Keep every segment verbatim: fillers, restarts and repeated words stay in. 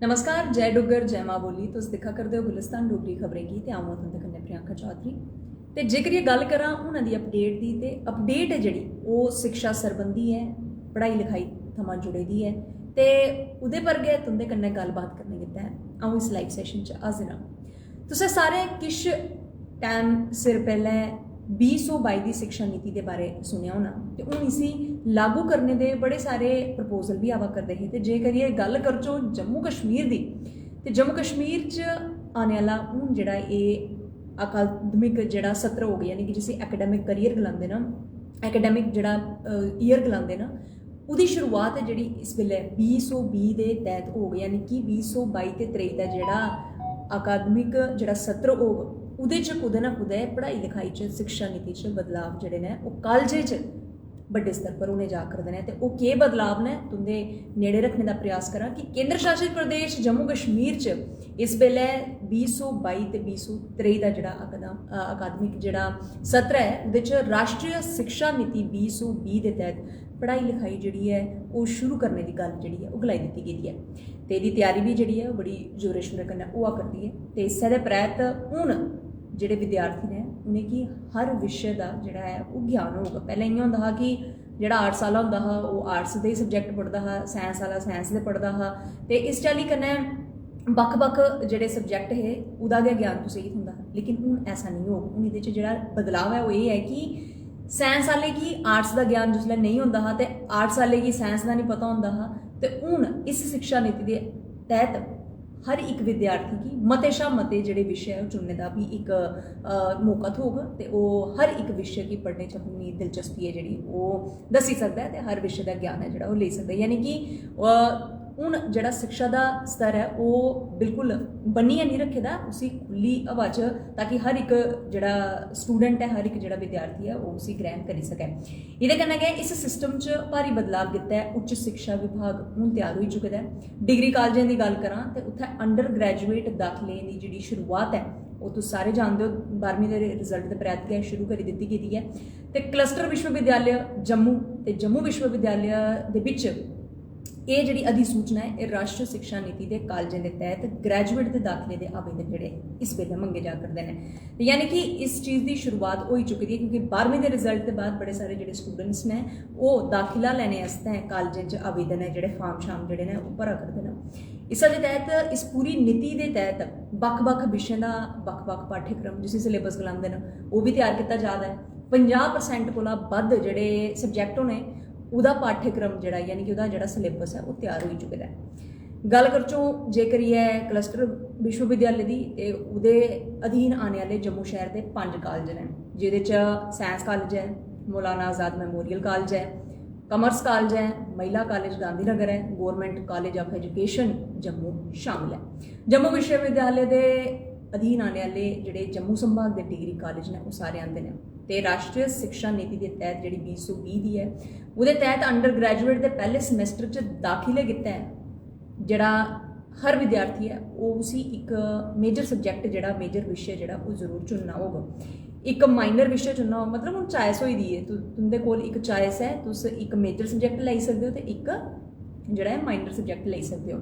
नमस्कार, जय डुग्गर, जय मां बोली। तुस दिक्खा करदे ओ गुलिस्तान डोगरी खबरें गी ते अ'ऊं आं तुं'दे कन्नै प्रियंका चौधरी। ते जेकर एह् गल्ल करां हुनै दी अपडेट दी, ते अपडेट ऐ जेह्ड़ी, ओह् शिक्षा सरबंधी ऐ, पढ़ाई लखाई थमां जुड़े दी ऐ। ते ओह्दे पर गै तुं'दे कन्नै गल्लबात करने गित्तै अ'ऊं इस लाइव सैशन च हाजिर आं। तुसें सारें किश टैम सिर पैह्लें बीह् सौ बाई दी शिक्षा नीति दे बारे सुनेआ होना, ते हून इसी लागू करने दे बड़े सारे प्रपोजल बी आवा करदे हे। ते जेकर एह् गल्ल करचो जम्मू कश्मीर दी, ते जम्मू कश्मीर च आने आह्ला हून जेह्ड़ा एह् अकादमिक जेह्ड़ा सत्र होग, यानी कि जिसी एकेडमिक करियर गलांदे न, एकेडमिक जेह्ड़ा ईयर गलांदे न, ओह्दी शुरुआत ऐ जेह्ड़ी इस बेल्लै बीह् सौ बीह् दे तैह्त होग, यानी कि बीह् सौ बाई ते त्रेई दा जेह्ड़ा अकादमिक जेह्ड़ा सत्र होग, ओह्दे च कुतै ना कुतै पढ़ाई लखाई च, शिक्षा नीति च बदलाव जेह्ड़े न, ओह् कालजें च बड्डे स्तर पर होने जा करदे न। ते ओह् केह् बदलाव न, तुं'दे नेड़े रक्खने दा प्रयास करां कि केंद्र शासित प्रदेश जम्मू कश्मीर च इस बेल्लै बीह् सौ बाई ते बीह् सौ त्रेई दा जेह्ड़ा अकदा-, अ, अकादमिक जेह्ड़ा सत्र ऐ, ओह्दे च राष्ट्रीय शिक्षा नीति बीह् सौ बीह् दे तैह्त पढ़ाई लखाई जेह्ड़ी ऐ, ओह् शुरू करने दी गल्ल जेह्ड़ी ऐ, ओह् गलाई दित्ती गेदी ऐ। ते एह्दी त्यारी बी जेह्ड़ी ऐ, ओह् बड़ी जोरें शोरें कन्नै होआ करदी ऐ। ते इस्सै दे परैंत हून जेह्ड़े विद्यार्थी न, उ'नेंगी हर विशे दा जेह्ड़ा ऐ, ओह् ज्ञान होग। पैह्लें इ'यां होंदा हा कि जेह्ड़ा आर्ट्स आह्ला होंदा हा, ओह् आर्ट्स दे सब्जैक्ट पढ़दा हा, साइंस आह्ला साइंस दे पढ़दा हा। ते इस चाल्ली कन्नै बक्ख-बक्ख जेह्ड़े सब्जैक्ट हे, ओह्दा गै ज्ञान कुसै गी थ्होंदा हा। लेकिन हून ऐसा नेईं होग। हून एह्दे च जेह्ड़ा बदलाव ऐ, ओह् एह् ऐ कि साइंस आह्ले गी आर्ट्स दा ज्ञान जिसलै नेईं होंदा हा, ते आर्ट्स आह्ले गी साइंस दा निं पता होंदा हा, ते हून इस शिक्षा नीति दे तैह्त हर इक विद्यार्थी गी मते शा मते जेह्ड़े विशे ऐ, ओह् चुनने दा बी इक, अ, मौका थ्होग, ते ओह् हर इक विशे गी पढ़ने च अपनी दिलचस्पी ऐ जेह्ड़ी, ओह् दस्सी सकदा ऐ, ते हर विशे दा ज्ञान ऐ जेह्ड़ा, ओह् लेई सकदा ऐ। यानी कि, अ, हून जेह्ड़ा शिक्षा दा स्तर ऐ, ओह् बिल्कुल बन्नियै निं रक्खे दा, उसी खु'ल्ली हवा च, ताकि हर इक जेह्ड़ा स्टूडेंट ऐ, हर इक जेह्ड़ा विद्यार्थी ऐ, ओह् उसी ग्रैह्ण करी सकै। एह्दे कन्नै गै इस सिस्टम च भारी बदलाव गित्तै उच्च शिक्षा विभाग हून त्यार होई चुके दा ऐ। डिग्री कालजें दी गल्ल करां, ते उत्थै अंडर ग्रैजुएट दाखलें दी जेह्ड़ी शुरुआत ऐ, ओह् तुस सारे जानदे ओ, बारहमीं दे रिजल्ट दे परैंत गै शुरू करी दित्ती गेदी ऐ। ते क्लस्टर विश्वविद्यालय जम्मू ते जम्मू विश्वविद्यालय दे बिच एह् जेह्ड़ी अधिसूचना ऐ, एह् राष्ट्री शिक्षा नीति दे कालजें दे तैह्त ग्रैजुएट दे दाखले दे आवेदन जेह्ड़े इस बेल्लै मंगे जा करदे न। ते यानी कि इस चीज़ दी शुरुआत होई चुकी दी ऐ, क्योंकि बारहमीं दे रिजल्ट दे बाद बड़े सारे जेह्ड़े स्टूडेंट्स न, ओह् दाखला लैने आस्तै कालजें च आवेदन ऐ, जेह्ड़े फार्म शार्म जेह्ड़े न, ओह् भरा करदे न। इस दे तैह्त, इस पूरी नीति दे तैह्त बक्ख-बक्ख विशें दा बक्ख-बक्ख पाठ्यक्रम, जिसी सिलेबस गलांदे न, ओह् बी त्यार कीता जा दा ऐ। पंजाह् परसेंट कोला बद्ध जेह्ड़े सब्जैक्ट होने, ओह्दा पाठ्यक्रम जेह्ड़ा, यानी कि ओह्दा जेह्ड़ा सिलेबस ऐ, ओह् त्यार होई चुके दा ऐ। गल्ल करचो जे करियै क्लस्टर विश्वविद्यालय दी, ते ओह्दे अधीन आने आह्ले जम्मू शैह्र दे पंज कालज न, जेह्दे च साइंस कालज ऐ, मौलाना आजाद मैमोरियल कालज ऐ, कॉमर्स कालज ऐ, महिला कालज गांधीनगर ऐ, government college of education Jammu शामिल ऐ। जम्मू विश्वविद्यालय दे अधीन आने आह्ले जेह्ड़े जम्मू संभाग दे डिग्री कालज न, ओह् सारे आंदे न। ते राष्ट्री शिक्षा नीति दे तैह्त जेह्ड़ी बीह् सौ बीह् दी ऐ, ओह्दे तैह्त अंडर ग्रैजुएट दे पैह्ले समैस्टर च दाखले गित्तै जेह्ड़ा हर विद्यार्थी ऐ, ओह् उसी इक मेजर सब्जैक्ट जेह्ड़ा, मेजर विशे जेह्ड़ा, ओह् जरूर चुनना होग। इक माइनर विशे चुनना होग, मतलब हून चाइस होई दी ऐ, तु-, तुं'दे कोल इक चाइस ऐ, तुस इक मेजर सब्जैक्ट लेई सकदे ओ ते इक जेह्ड़ा ऐ माइनर सब्जैक्ट लेई सकदे ओ।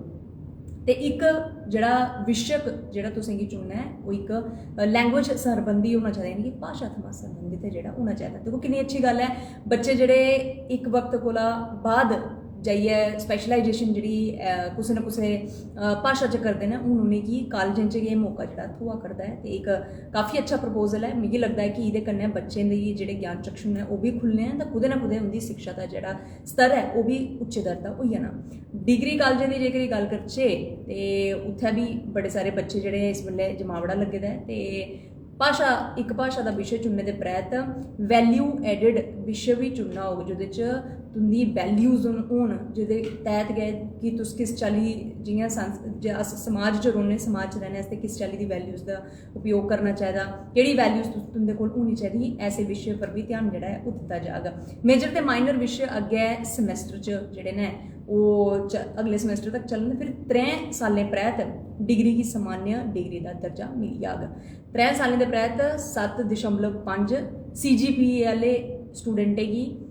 ते इक जेह्ड़ा विशक जेह्ड़ा तुसें गी चुनना ऐ, ओह् इक लैंग्वेज सरबंधी होना चाहिदा, यानी कि भाशा थमां सरबंधत जेह्ड़ा होना चाहिदा। दिक्खो किन्नी अच्छी गल्ल ऐ, बच्चे जेह्ड़े इक वक्त कोला बाद जाइयै स्पैशलाइजेशन जेह्ड़ी, अ, कुसै ना कुसै, अ, भाशा च करदे न, हून उ'नेंगी कालजें च गै एह् मौका जेह्ड़ा थ्होआ करदा ऐ। ते इक काफी अच्छा प्रपोजल ऐ। मिगी लगदा ऐ कि एह्दे कन्नै बच्चें दे जेह्ड़े ज्ञान चक्षु न, ओह् बी खु'ल्लने न, ते कुतै ना कुतै उं'दी शिक्षा दा जेह्ड़ा स्तर ऐ, ओह् बी उच्चे दर दा होई जाना। डिग्री कालजें दी जेकर एह् गल्ल करचै, ते उत्थै बी बड़े सारे बच्चे जेह्ड़े इस बेल्लै जमावड़ा लग्गे दा ऐ, ते भाशा, इक भाशा दा विशे चुनने दे परैंत वैल्यू एडेड विशे बी चुनना होग, जेह्दे च तुं'दी वैल्यूज होन, होन, जेह्दे तैह्त गै कि तुस किस चाल्ली, जि'यां संस-, जे अस समाज च रौह्ने, समाज च रैह्ने आस्तै किस चाल्ली दी वैल्यूज दा उपयोग करना चाहिदा, केह्ड़ी वैल्यूज तुस, तुं'दे कोल होनी चाहिदी, ऐसे विशे पर बी ध्यान जेह्ड़ा ऐ, ओह् दित्ता जाग। मेजर ते माइनर विशे अग्गें समैस्टर च जेह्ड़े न, ओह् च-, अगले समैस्टर तक चलन। फिर त्रै सालें परैंत डिग्री गी सामान्य डिग्री दा दर्जा मिली जाग। त्रै सालें दे परैंत सत्त दशमलव पंज सी जी पी ए आह्ले स्टूडेंटें गी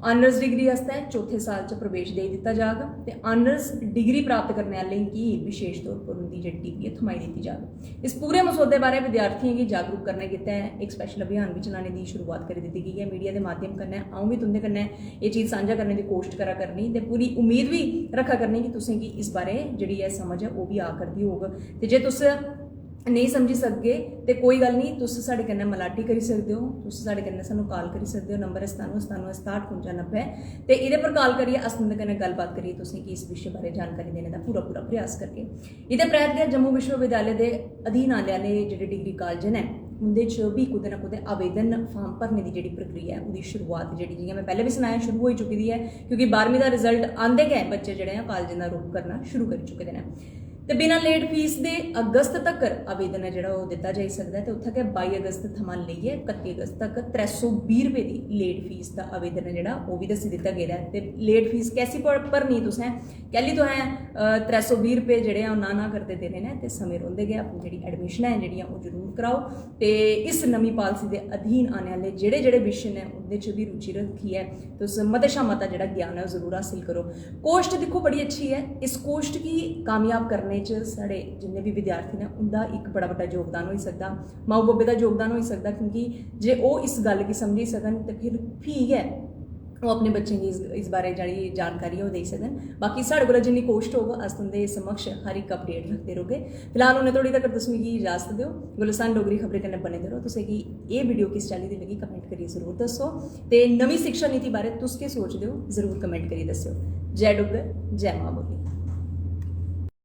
आनर्स डिग्री आस्तै चौथे साल च प्रवेश देई दित्ता जाग ते आनर्स डिग्री प्राप्त करने आह्लें गी विशेष तौर पर उं'दी जेह्ड़ी डिग्री ऐ थमाई दित्ती जाग। इस पूरे मसौदे बारै विद्यार्थियें गी जागरूक करने गित्तै इक स्पैशल अभियान बी चलाने दी शुरुआत करी दित्ती गेई ऐ। मीडिया दे माध्यम कन्नै अ'ऊं बी तुं'दे कन्नै एह् चीज सांझा करने दी कोशट करा करनी ते पूरी उम्मीद बी रक्खा करनी कि तुसें गी इस बारै जेह्ड़ी ऐ समझ ऐ ओह् बी आ करदी होग। ते जे तुस नेईं समझी सकगे ते कोई गल्ल निं, तुस साढ़े कन्नै मलाटी करी सकदे ओ, तुस साढ़े कन्नै सानूं काल करी सकदे ओ। नंबर ऐ सतानुऐ सतानुऐ सताह्ठ कुंजा नब्बै। ते एह्दे पर काल करियै अस तुं'दे कन्नै गल्लबात करियै तुसें गी इस विशे बारै जानकारी देने दा पूरा पूरा प्रयास करगे। एह्दे परैंत गै जम्मू विश्वविद्यालय दे अधीन आने आह्ले जेह्ड़े डिग्री कालज न उं'दे च बी कुतै ना कुतै आवेदन फार्म भरने दी जेह्ड़ी प्रक्रिया ऐ ओह्दी शुरुआत जेह्ड़ी जि'यां में पैह्लें बी सनाया शुरू होई चुकी दी ऐ, क्योंकि बारहमीं दा रिजल्ट आंदे गै बच्चे जेह्ड़े ऐ कालजें दा रुख करना शुरू करी चुके दे न। ते बिना लेट फीस दे अगस्त तक्कर आवेदन ऐ जेह्ड़ा ओह् दित्ता जाई सकदा ऐ ते उत्थै गै बाई अगस्त थमां लेइयै कत्ती अगस्त तक त्रै सौ बीह् रपेऽ दी लेट फीस दा आवेदन ऐ जेह्ड़ा ओह् बी दस्सी दित्ता गेदा ऐ। ते लेट फीस कैसी भर- भरनी तुसें, कैल्ली तुसें त्रै सौ बीह् रपेऽ जेह्ड़े ऐ ओह् ना ना करदे देने न ते समें रौंह्दे गै अपनी जेह्ड़ी एडमिशन ऐ जेह्ड़ियां ओह् जरूर कराओ। ते इस नमीं पालसी दे अधीन आने आह्ले जेह्ड़े जेह्ड़े विशे न उं'दे च बी रुचि रक्खियै तुस मते शा मता जेह्ड़ा ज्ञान ऐ ओह् जरूर हासल करो। कोश्ट दिक्खो बड़ी अच्छी ऐ, इस कोश्ट गी कामयाब करने च साढ़े जिन्ने बी विद्यार्थी न उं'दा इक बड़ा बड्डा योगदान होई सकदा, माऊ बब्बै दा योगदान होई सकदा, क्योंकि जे ओह् इस गल्ल गी समझी सकन ते फिर फ्ही गै ओह् अपने बच्चें गी इस, इस बारे जेह्ड़ी जानकारी ऐ ओह् देई सकन। बाकी साढ़े कोला जिन्नी कोश्ट होग अस तुं'दे समक्ष हर इक अपडेट रखदे रौह्गे। फिलहाल उन्ने धोड़ी तगर तुस मिगी इजाजत देओ। गुलिस्तान डोगरी खबरें कन्नै बने दे रहो। तुसें गी एह् वीडियो किस चाल्ली दी लगी कमेंट करियै जरूर दस्सो ते नमीं शिक्षा नीति बारे तुस केह् सोचदे ओ जरूर कमेंट करियै दस्सेओ। जय डुग्गर, जय मां बोली।